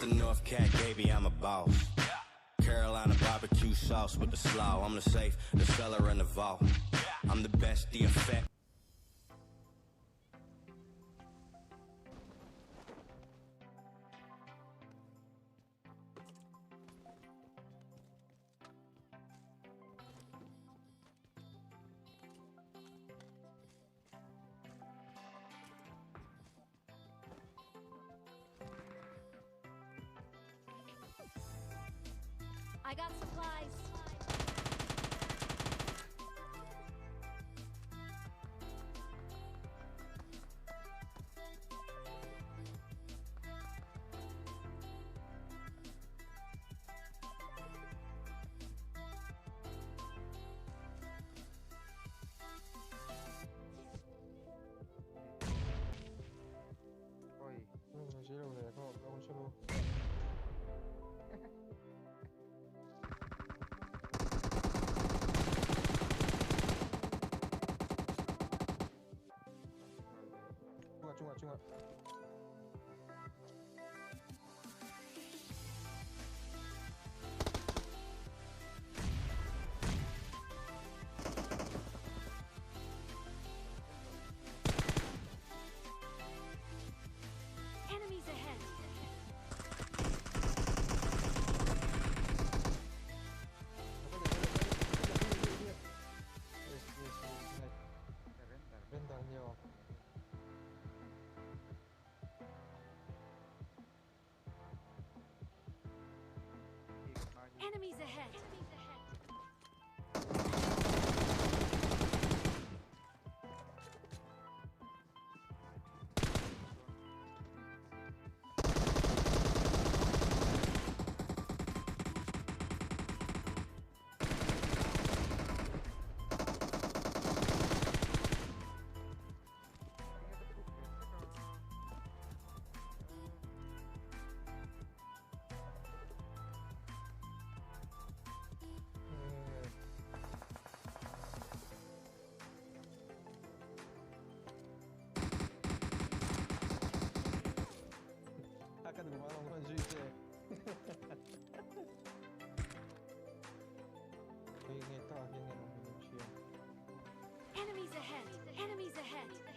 the North Cat, baby, I'm a boss. Carolina barbecue sauce with the slaw. I'm the safe, the cellar, and the vault. I'm the best, the effect. I got supplies. Chunga. Enemies ahead. Yes, yes, yes. Vendor niyo. Enemies ahead. Akan gumawa ng juice eh. Enemies ahead. Enemies ahead.